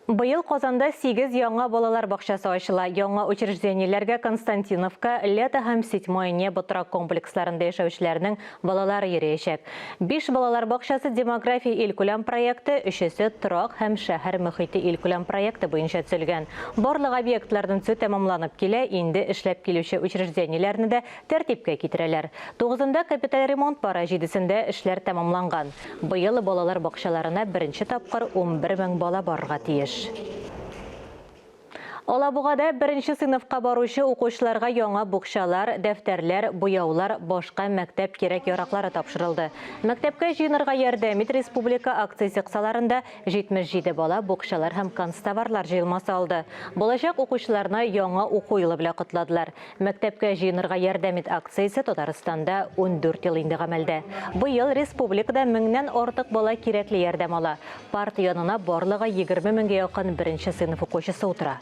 Быел Казанда сигез яңа балалар бакчасы ачыла. Яңа учреждениеләргә Константиновка, Лето һәм Седьмое небо торак комплексларында яшәүчеләрнең балалары йөриячәк. Биш балалар бакчасы Демография илкүләм проекты, өчесе Торак һәм шәһәр мөхите илкүләм проекты буенча төзелгән. Барлык объектларның төзү тәмамланып килә, инде эшләп килүче учреждениеләрне дә Тәртипкә китерәләр. Тугызында капиталь ремонт бара, җидесендә эшләр тәмамланган. Быел балалар бакчаларына беренче тапкыр 11 мең бала барырга тиеш. Алабугада беренче сыйныфка баручы укучыларга яңа букчалар, дәфтәрләр, буяулар, башка мәктәп кирәк-яраклары тапшырылды. Мәктәпкә җыенырга ярдәм ит республика акциясе кысаларында 77 бала букчалар һәм канцтоварлар җыелмасы алды. Булачак укучыларны яңа уку елы белән котладылар. Мәктәпкә җыенырга ярдәм ит акциясе Татарстанда 14 ел инде гамәлдә. Быел республикада меңнән артык бала кирәкле ярдәм ала. Парта янына барлыгы 20 меңгә якын беренче сыйныф укучысы утыра.